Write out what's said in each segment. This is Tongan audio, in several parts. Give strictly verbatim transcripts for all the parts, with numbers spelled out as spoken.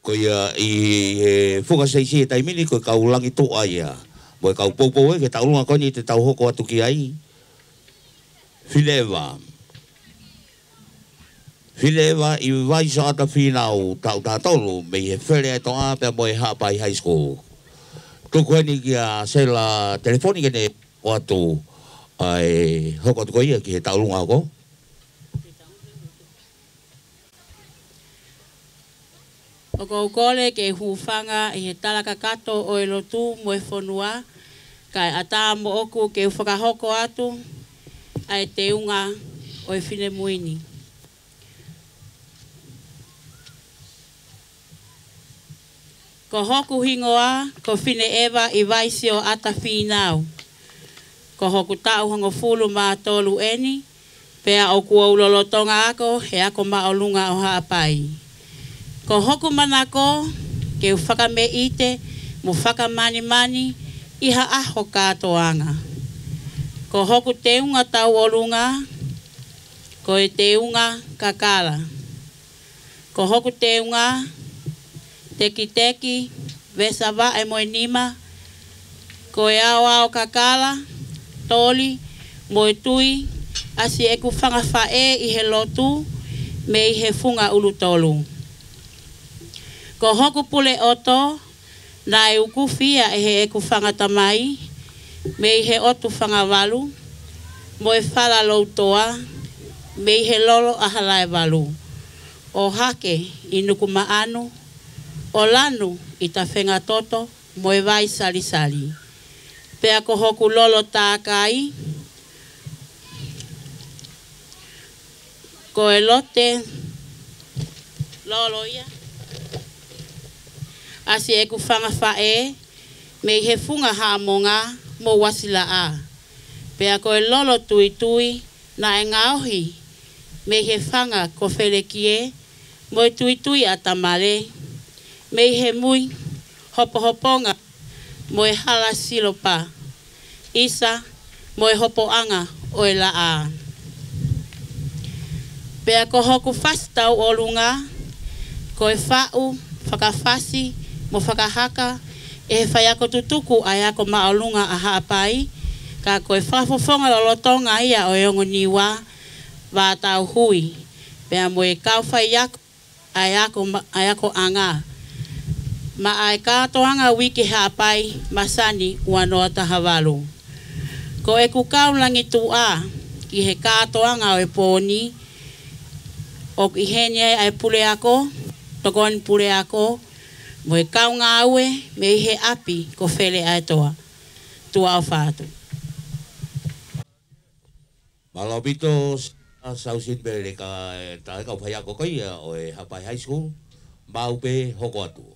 Ko ia ʻi he funga Seisi he taimi ni ko e kau Langituʻa ia. Mo e kau poupou ē ki he taʻu ʻolunga ko eni te tau hoko atu ki ai. Fine Eva. Fine Eva ʻIvaiso ʻAta Fīnau, taʻu taha tolu, mei he Fele ʻa e Toʻa pea mo e Haʻapai High School. Tuku eni kia Sela Telefoni ke ne hoko atu ʻa e hoko atu ko ia ki he taʻu ʻolunga hoko. ʻOku ou kole ke u hūfanga ʻi he tala kakato ʻo e lotu mo e fonua, kae ʻatā moʻoku ke u fakahoko atu ʻa e teunga ʻo e finemui ni. Ko hoku hingoa ko Fine Eva ʻIvaiso ʻAta Fīnau. Ko hoku taʻu hongofulu mā tolu eni, pea ʻoku ou lolotonga ako he Ako Māʻolunga ʻo Haʻapai. Ko hoku manako ke u fakameʻite mo fakamanimani ʻi ha ʻaho kātoanga. Ko hoku teunga tauʻolunga ko e teunga kakala. Ko hoku teunga, tekiteki, veesi vaʻe mo e nima, ko e aoao kakala, toli, mo e tui, ʻasi ʻeku fanga faʻē ʻi he lotu, mei he funga ʻUlutolu. Ko hoku puleʻoto, naʻe ukufi ia ʻe heʻeku fanga tamai, mei he ʻOtu Fangavalu, mo e Fala Loutoa, mei he Lolo ʻa Halaevalu, ʻo hake ʻi Nukumaʻanu, ʻo lanu ʻi Tafengatoto, mo e Vai Salisali. Pea ko hoku lolo tākai, ko e lote lolo ia, ʻasi ʻeku fanga faʻē, mei he funga Haʻamonga mo Uasilaʻā. Pea ko e lolo tuitui, naʻe ngaohi, mei he fanga ko Felekie, mo e tuitui ʻa Tamale, mei he mui, hopohoponga, mo e hala silopa, ʻisa, mo e hopoʻanga ʻo e laʻā. Pea ko hoku fasi tauʻolunga, ko e faʻu, fakafasi, mo fakahaka, ʻe he faiako tutuku ʻa e Ako Māʻolunga ʻa Haʻapai, ka ko e fakafofonga lolotonga ia ʻo e ongo Niua, Vātauhui, pea mo e kau faiako, ʻa e ako ma-, ʻa e akoʻanga. Maʻa e kātoanga uike Haʻapai, masani ua noa taha valu. Ko ʻeku kau Langituʻa, ʻi he kātoanga ʻo e pō ni, ʻoku ʻi heni ai ʻa e puleako, tokoni puleako, mo e kau ngāue, mei he ʻapi ko Fele ʻa e Toʻa. Tuʻa ʻofa atu. Mālō ʻaupito, Sausini Peleka, ʻe, tā e kau faiako ko ia ʻo e Haʻapai High School, maʻu pē hoko atu.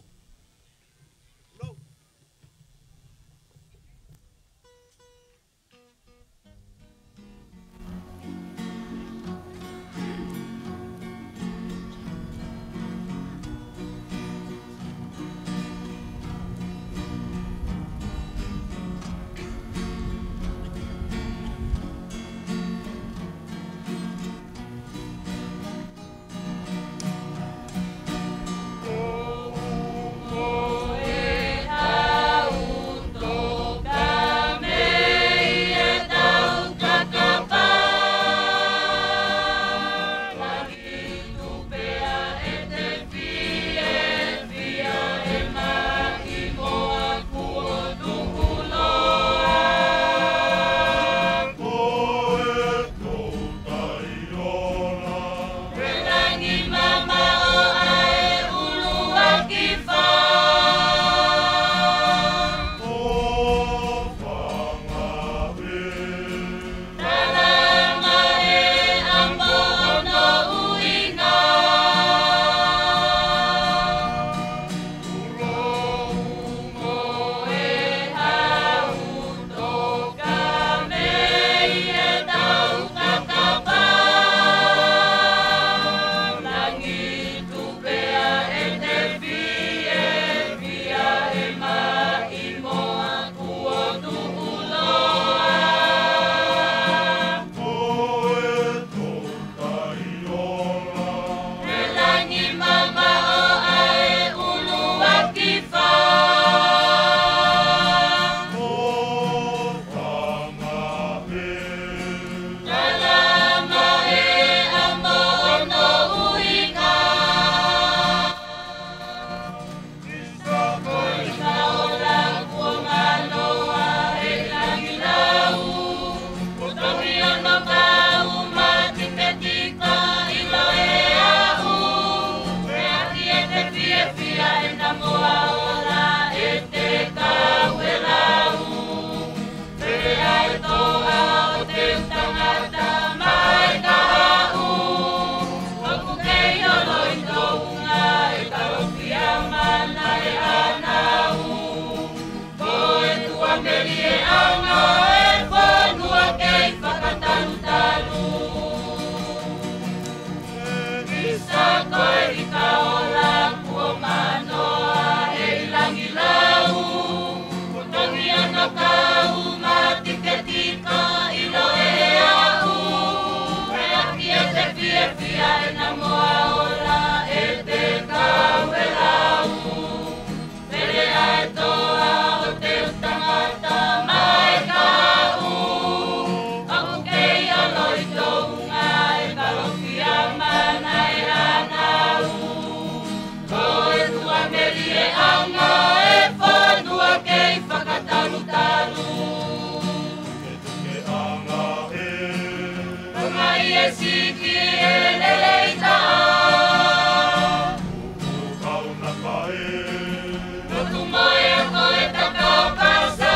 Tumoe ko e takapasa,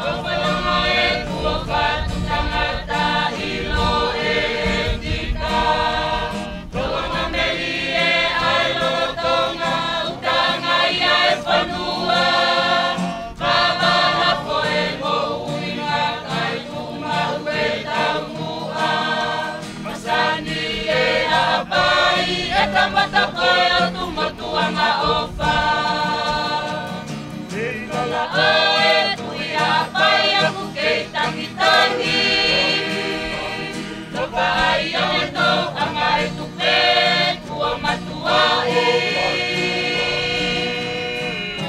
ʻo falanga e kuo fatu tangata ʻi loʻetika. Tolonga melie ʻa e lolotonga, ʻuta ngai ʻa e fonua. Kavala ko e moʻuinga kai tuma ue taumuʻa. Masani e hapai e kamata ko e ʻotu motuʻanga ʻofa. Kei kala ʻo e kui hapai ʻoku kei tangitangi. Toka ai ʻa e tauʻanga e tupe kuo matuaʻi.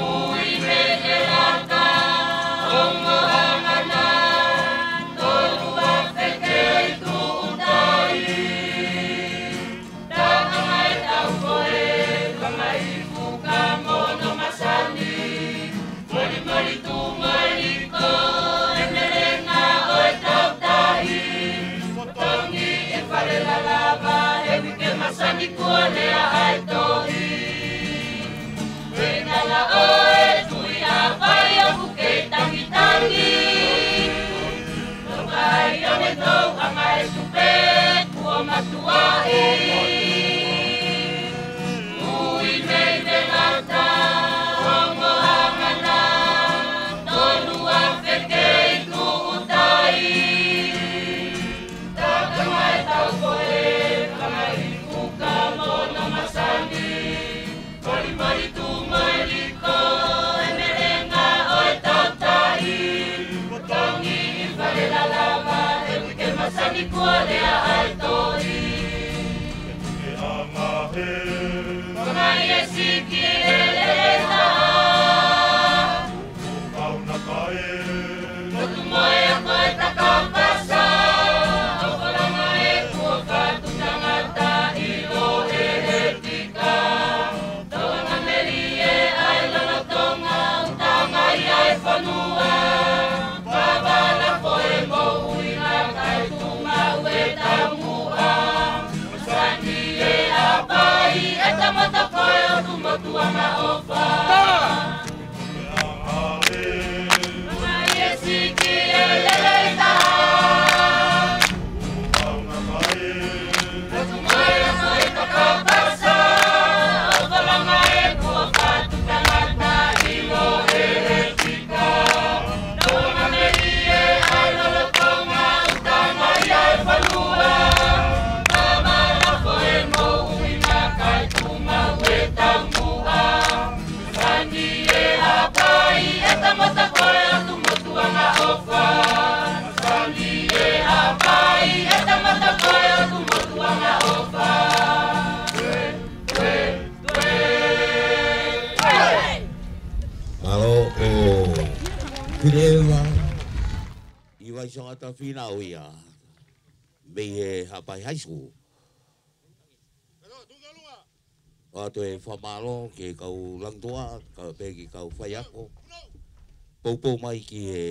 Ui mei he laka, ongo hangana, tolu afe kei tuʻu tai. Tangata e tau ko e, fanga i fuka mono masani. Molimoli tumoe liko, e melenga ʻo e tautai. Potongi e fale lalava, he uike masani kuo lea ai tohi. Pengala ʻo e kui hapai ʻoku kei tangitangi. Toka ai ʻa e tauʻanga e tupe kuo matuaʻi. Ui mei he laka, ongo hangana, tolu afe kei tuʻu tai. Tangata e tau ko e, fanga i fuka mono masani. Molimoli tumoe liko, e melenga ʻo e tautai. Potongi i fale lalava, he uike masani kuo lea ai tohi. Ke anga he. Fanga i e siki e lele taha. Kaunaka e. Ko tumoe ko e takapasa, ʻo falanga e kuo fatu tangata ʻi loʻetika. Tolonga melie ʻa e lolotonga, ʻuta ngai ʻa e fonua. Kavala ko e moʻuinga kai tuma ue taumuʻa. Masani e hapai e kamata ko e ʻotu motuʻanga ʻofa. Sani e hapai e kamata ko e ʻotu motuʻanga ʻofa. Sani e hapai e kamata ko e ʻotu motuʻanga ʻofa. Mālō ʻo Fineʻeua ʻi Vaisonga Tafina ʻo ia mei he Haʻapai High School. ʻOatu e fakamālō ki he kau langitua, kae pehē ki he kau faiako. Poupou mai ki he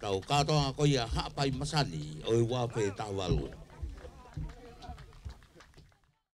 tau kātoanga ko ia Haʻapai Masani ʻo e ua afe taha valu.